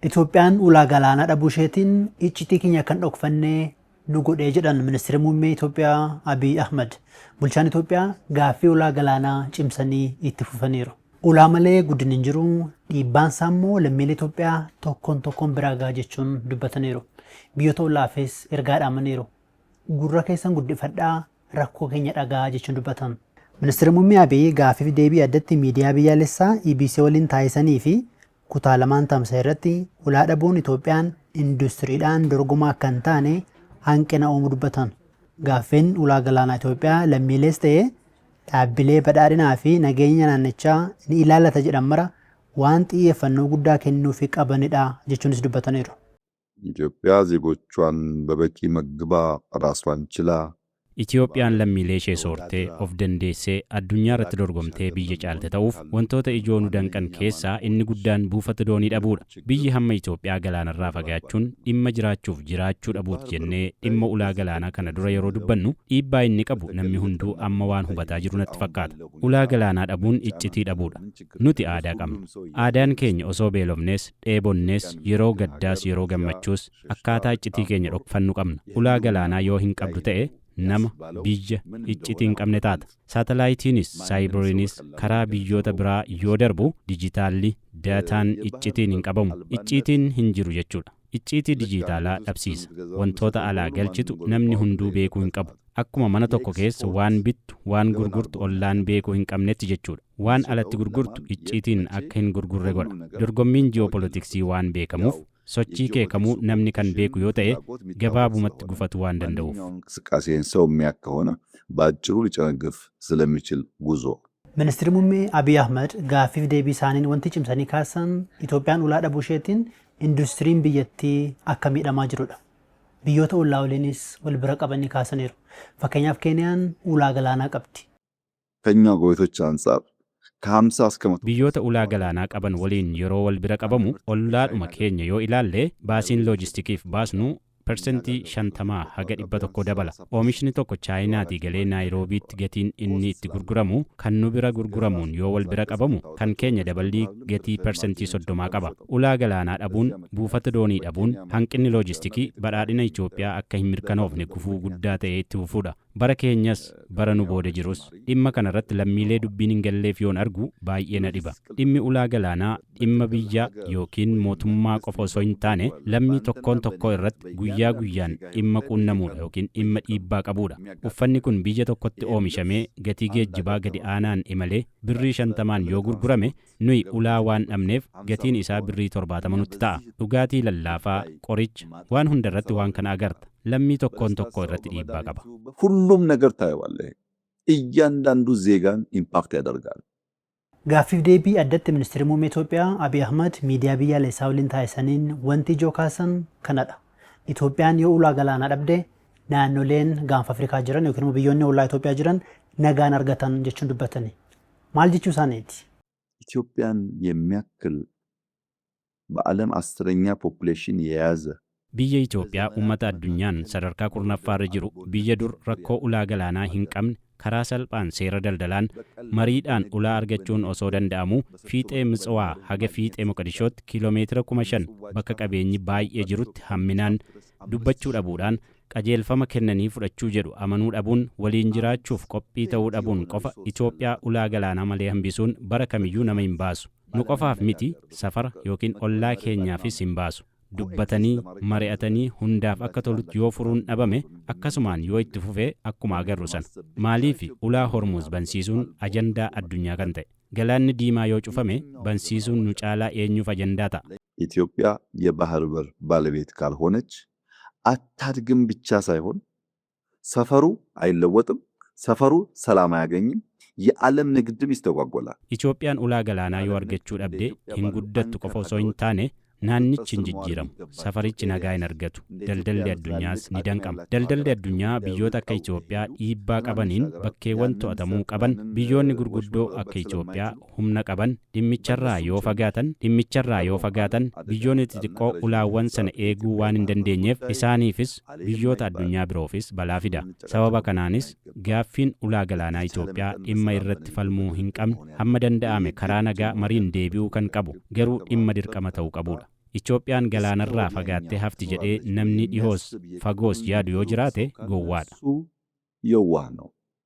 Itoophiyaan ulaa galaanaa dhabuu isheetiin iccitii keenya kan dhokfannee nu godhee jedhan ministeerri muummee Itoophiyaa Abiy Ahmad. Bulchaan Itoophiyaa gaaffii ulaa galaanaa cimsanii itti fufaniiru. Ulaa malee guddinni hin jiru, dhiibbaan isaa immoo lammiilee Itoophiyaa tokkoon tokkoon biraa gaha jechuun dubbataniiru. Biyyoota ollaafis ergaa dhaamaniiru. Gurra keessan guddifadhaa, rakkoo keenya dhagaa jechuun dubbatan. Ministeerri muummee Abiy gaaffiif deebii addatti miidiyaa biyyaalessaa EBC waliin taasisanii fi kutaa lamaan tamsa'e irratti ulaa dhabuun Itoophiyaan industiriidhaan dorgomaa akka hin taane hanqina uumuu dubbatan. Gaaffiin ulaa galaanaa Itoophiyaa lammiilees ta'e dhaabbilee badhaadhinaa fi nageenya naannichaa ni ilaallata jedhan mara waan xiyyeeffannoo guddaa kennuufii qabanidha jechuunis dubbataniiru. ኢትዮጵያ ዜጎቿን በበቂ መግባ ራሷን ችላ Itiyoophiyaan lammiilee ishee soortee of dandeessee addunyaa irratti dorgomtee biyya caalte ta'uuf wantoota ijoo nu danqan keessaa inni guddaan buufata doonii dhabuudha. Biyyi hamma Itoophiyaa galaanarraa fagaachuun dhimma jiraachuuf jiraachuu dhabuuti jennee dhimma ulaa galaanaa kana dura yeroo dubbannu dhiibbaa inni qabu namni hunduu amma waan hubataa jiru natti fakkaata. Ulaa galaanaa dhabuun iccitii dhabuudha. Nuti aadaa qabna. Aadaan keenya osoo beelofnees, dheebonnees, yeroo gaddaas yeroo gammachuus akkaataa iccitii keenya dhokfannu qabna. Ulaa galaanaa yoo hin qabdu ta'e nama biyya iccitii hin qabne taata. Saatalaayitiinis saayiberiinis karaa biyyoota biraa yoo darbu dijitaalli daataan iccitiin hin qabamu. Icciitiin hin jiru jechuudha. Icciitii dijitaalaa dhabsiisa. Wantoota alaa galchitu namni hunduu beekuu hin qabu. Akkuma mana tokko keessa waan bittu waan gurgurtu ollaan beekuu hin qabnetti jechuudha. Waan alatti gurgurtu icciitiin akka hin gurgurre godha. Dorgommiin ji'opolitiksii waan beekamuuf sochii kee kamuu namni kan beeku yoo ta'e gabaabumatti gufatu waan danda'uuf. እንቅስቃሴን ሰው የሚያውቅ ከሆነ በአጭሩ ሊጨነግፍ ስለሚችል ጉዞ Ministeerri muummee Abiy Ahmad gaaffiif deebii isaaniin wanti cimsanii kaasan Itoophiyaan ulaa dhabuu isheetiin industiriin biyyattii akka miidhamaa jirudha. Biyyoota ollaa waliinis wal bira qabanii kaasaniiru. Fakkeenyaaf Keeniyaan ulaa galaanaa qabdi. ከኛ ጎረቤቶች አንጻር ከ50 እስከ 100 Biyyoota ulaa galaanaa qaban waliin yeroo wal bira qabamu ollaadhuma keenya yoo ilaalle baasiin loojistikiif baasnu 50% haga 100 dabala. Oomishni tokko Chaayinaatii galee Naayiroobiitti gatiin inni itti gurguramu kan nu bira gurguramuun yoo wal bira qabamu kan keenya daballii gatii 30% qaba. Ulaa galaanaa dhabuun, buufata doonii dhabuun, hanqinni loojistikii badhaadhina Itoophiyaa akka hin mirkanoofne gufuu guddaa ta'ee itti fufuudha. Bara keenyas bara nu booda jirus dhimma kanarratti lammiilee dubbiin hin galleef yoon argu baay'ee na dhiba. Dhimmi ulaa galaanaa dhimma biyya yookiin mootummaa qofa osoo hin taane lammii tokkoon tokkoo irratti guyyaa guyyaan dhimma quunnamuudha yookiin dhimma dhiibbaa qabuudha. Uffanni kun biyya tokkotti oomishamee gatii geejjibaa gadi aanaan imalee birrii 50n yoo gurgurame nuyi ulaa waan dhabneef gatiin isaa birrii 70 nutti ta'a. Dhugaatii lallaafaa, qoricha, waan hundarratti waan kana agarta. Lammii tokkoon tokko irratti dhiibbaa qaba. ሁሉም ነገር ታየዋለህ። እያንዳንዱ ዜጋን ኢምፓክት ያደርጋል። Gaaffiif deebii addatti ministeerri muummee Itoophiyaa Abiy Ahmad miidiyaa biyyaalessaa waliin taasisaniin wanti ijoo kaasan kanadha. Itoophiyaan yoo ulaa galaanaa dhabde naannoleen gaanfa Afrikaa jiran yookiin immoo biyyoonni ollaa Itoophiyaa jiran nagaan argatan jechuun dubbatani. Maal jechuu isaaniiti? ኢትዮጵያን የሚያክል በዓለም 10ኛ ፖፑሌሽን የያዘ Biyya Itoophiyaa uummata addunyaan sadarkaa 10ffaarra jiru, biyya dur rakkoo ulaa galaanaa hin qabne, karaa salphaan seera daldalaan mariidhaan ulaa argachuun osoo danda'amu fiixee Mitsawaa haga fiixee Moqodishootti kiiloomeetira 5,000 bakka qabeenyi baay'ee jirutti hamminaan dubbachuu dhabuudhaan, qajeelfama kennanii fudhachuu jedhu amanuu dhabuun, waliin jiraachuuf qophii ta'uu dhabuun qofa Itoophiyaa ulaa galaanaa malee hambisuun bara kamiyyuu nama hin baasu. Nu qofaaf miti, safara yookiin ollaa keenyaafis hin baasu. Dubbatanii mari'atanii hundaaf akka tolutti yoo furuun dhabame akkasumaan yoo itti fufee akkuma agarru sana. Maaliif ulaa Hormuz bansiisuun ajandaa addunyaa kan ta'e? Galaanni Diimaa yoo cufame bansiisuun nu caalaa eenyuuf ajandaa ta'a? ኢትዮጵያ የባህር በር ባለቤት ካልሆነች አታድግም ብቻ ሳይሆን ሰፈሩ አይለወጥም፣ ሰፈሩ ሰላም አያገኝም፣ የዓለም ንግድም ይስተጓጎላል። Itoophiyaan ulaa galaanaa yoo argachuu dhabde hin guddattu qofa osoo hin taane naannichi hin jijjiiramu, safarichi nagaa hin argatu, daldalli addunyaas ni danqama. Daldalli addunyaa biyyoota akka Itoophiyaa dhiibbaa qabaniin bakkeewwan to'atamuu qaban, biyyoonni gurguddoo akka Itoophiyaa humna qaban dhimmicharraa yoo fagaatan biyyoonni xixiqqoo ulaawwan sana eeguu waan hin dandeenyeef isaaniifis biyyoota addunyaa biroofis balaa fida. Sababa kanaanis gaaffiin ulaa galaanaa Itoophiyaa dhimma irratti falmuu hin qabne, hamma danda'ame karaa nagaa mariin deebi'uu kan qabu, garuu dhimma dirqama ta'uu qabudha. Itoophiyaan galaanarraa fagaattee hafti jedhee namni dhihoos fagoos yaadu yoo jiraate gowwaadha. የዋህ ነው።